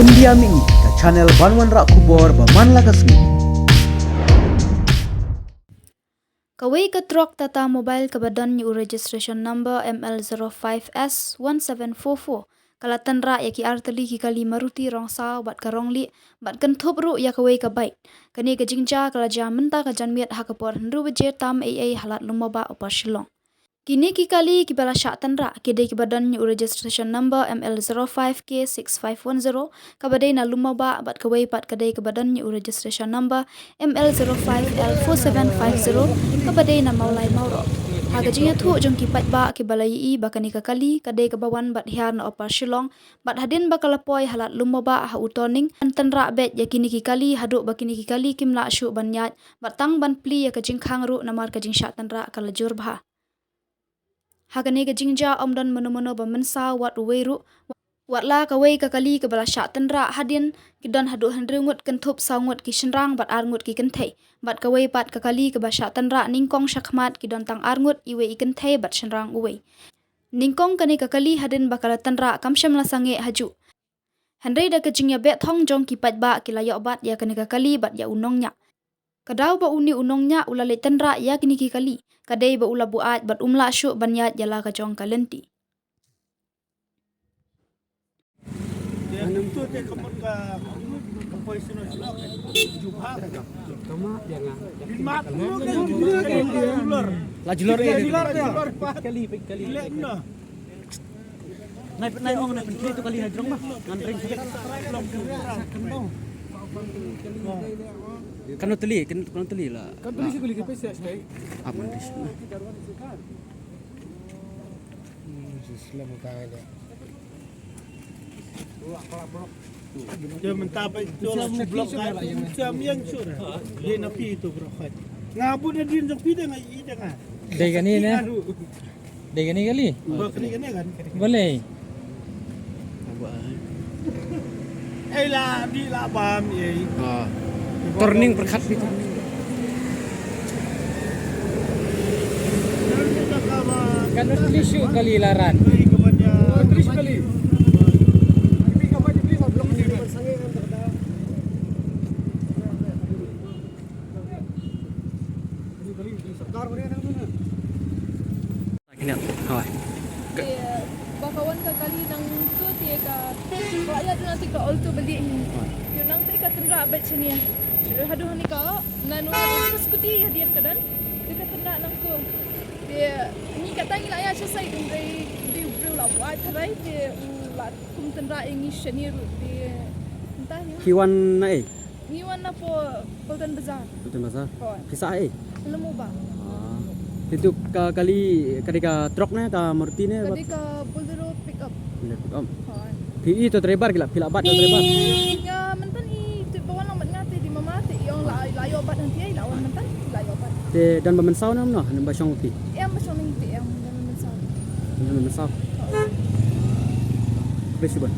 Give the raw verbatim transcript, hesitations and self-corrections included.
India Mini, ka channel ban wanrah khubor ba man la ka sngi. Kawei ka trok Tata Mobile kaba don ïa u registration number M L zero five S one seven four four ka la tynrah ïa ki artylli ki kali Maruti rong saw bad ka rong lieh bad kynthup ruh ïa kawei ka bike. Kane ka jingjia ka la jia mynta ka janmiet ha ka por hynriew baje tam ei ei ha Lad Lumbabah, Upper Shillong. Kine ki kali kiba la shah tynrah ki dei kiba don ïa u registration number M L zero five K six five one zero kaba dei na Lumbabah bad kawei pat ka dei kaba don ïa u registration number M L zero five L four seven five zero kaba dei na Mawlai Mawroh. Ha ka jingïathuh jong ki paidbah kiba la ïohi ba kane ka kali ka dei kaba wan bad hiar na Upper Shillong bad hadien ba ka la poi ha Lad Lumbabah ha u turning, kan tynrah beit ïa kine ki kali haduh ba kine ki kali kim lah shuh ban ïaid bad tang ban plie ïa ka jingkhang ruh namar ka jingshah tynrah ka la jur bha. Ha kane ka jingjia ym don mano mano ba mynsaw wat uwei ruh. Wat la kawei ka kali kaba la shah tynrah hadien ki don haduh hynriew ngut, kynthup saw ngut ki shynrang bad ar ngut ki kynthei. Bad kawei pat ka kali kaba shah tynrah nyngkong shakhmat ki don tang ar ngut, iwei i kynthei bad shynrang uwei. Nyngkong kane ka kali hadien ba ka la tynrah kam shym la sangeh hajuh. Hynrei da ka jingïabeh thong jong ki paidbah ki la ïoh bat ïa kane ka kali bad ïa u nongñiah. Ka daw ba une u nongñiah u la leit tynrah ïa kine ki kali ka dei ba u la buaid bad um lah shuh ban ïaid ïa la ka jong ka lynti. La julor, eh. Nai, nai ong, nai pynkli tu kali hajrong bah. Ngan ring. Kano teli, kan-, kano teli la. Kan teli si kali ke pesa sekali. Apa nanti? Hmm, sislam kaya. Dia mentah baik tu, blok kan, macam yang sur. Dia napi tu, bro, kan. Ngabun dia jong pidang ai, ida nga. Dei kane ne? Dei kane kali? Ba kane kane kan? Balei? Ai la di la bam ei. Ha. Turning pyrkhat phi turning. Kan teli shu kali laran. Teli kali. Kine, hoi. Te, ba ka wan ka kali nangtu te ka, ba ïa tu nangtu ka alto beli. Hoi. Te nangtu ka tynrah bad shane. Haduh ni ka, nanu ka scooty hadien ka don. Te ka tynrah nangtu. Te, ni kata ngi la ïa sha side, hynrei, te u briew la buaid tharai, te u la kum tynrah ïa ngi shane ruh, te, mynta hi. Ki wan na ei? Ngi wan na po Pulton Bazaar. Pulton Bazaar. Hoi. Phi sah ei? Lem u ba. Ah. Te tu ka kali, ka dei ka truck ne, ka Maruti ne? Ka dei ka Bolero pickup. Bolero pickup. Hoi. Phi i to driver ki la, phi la bat to driver? Nga mynta i tu ba wan lang bad nga te di mama te i ong la, la ïoh bat nanti ei, la wan mynta, la ïoh bat. Te don ba mynsaw ne em no, ne ba shong ti? Em ba shong ti em, don ba mynsaw. Don ba mynsaw. Hoi. Bes ban.